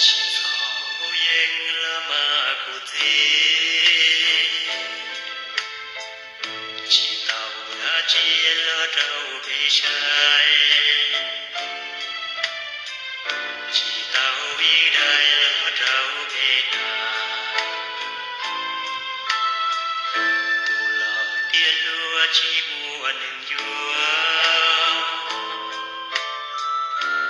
Tsis txhob yeej los mas kuv txiv, tsis tau dab tsi los rau peb saib, tsis tau ib daim los rau peb hnav. Tus los tias hluas tsis muaj neeg yuav,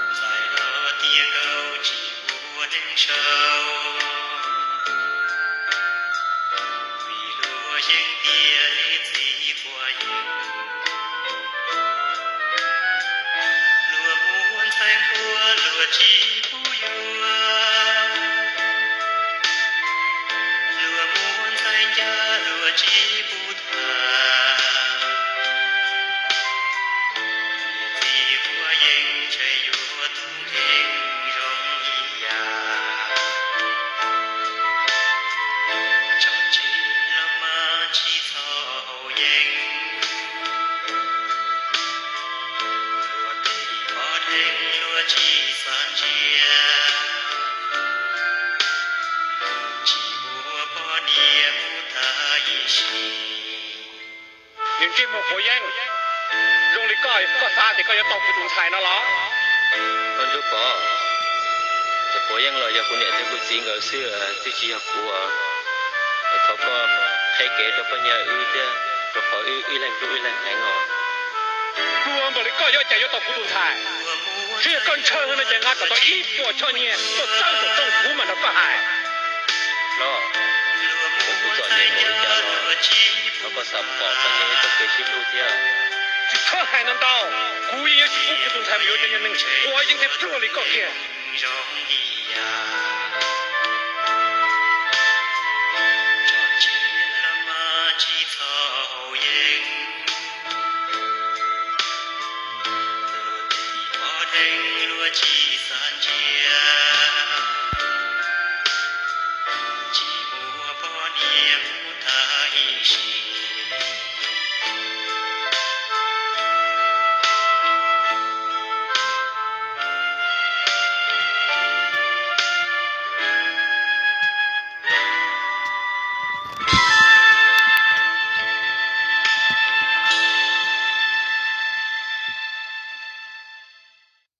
ntxhais los tias nkauj tsis muaj neeg sau. Vim luag yeej tias li txiv quav yeeb, luag muab ntxhais nquag luag tsis pub yuav, luag muab ntxhais ncaj luag tsis pub tham. Niam txiv quav yeeb ntshe yuav tus nkeeg zoo ib yam. Tso tseg los mas tsis txhob haus yeeb, luag tes pov dheev luag tsis xav ntsia, tsis muaj poj niam mus tag ib sim. Niag ntsej muag quav yeeb, zoo li koj, koj xav tias koj yuav tau kuv tus ntxhais no los? Koj Ntsuab Pov, tus quav yeeb los yog kuv niam thiab kuv txiv nkawd xwb, twb tsis yog kuv. Thov koj qheb kev rau koj niam wb thiab, rau qhov wb ib leeg hlub ib leeg heev os. Hluas npaum li koj yuav cas yuav tau kuv tus ntxhais? Tsis yog koj ntshaw no ces nqa kom tau ib puas choj nyiaj tuaj txawb saum rooj kuv mam nrog koj hais. Los, kuv txom nyem npaum li cas los thov koj xav pom koj niam wb txoj kev sib hlub thiab. Tsis txhob hais ntau ntau, kuv yeej yuav tsis pub kuv tus ntxhais mus yuav cov niag neeg quav yeeb thiab pluag li koj kiag. Tso tseg los mas tsis txhob haus yeeb, luag tes pov dheev luag tsis xav ntsia,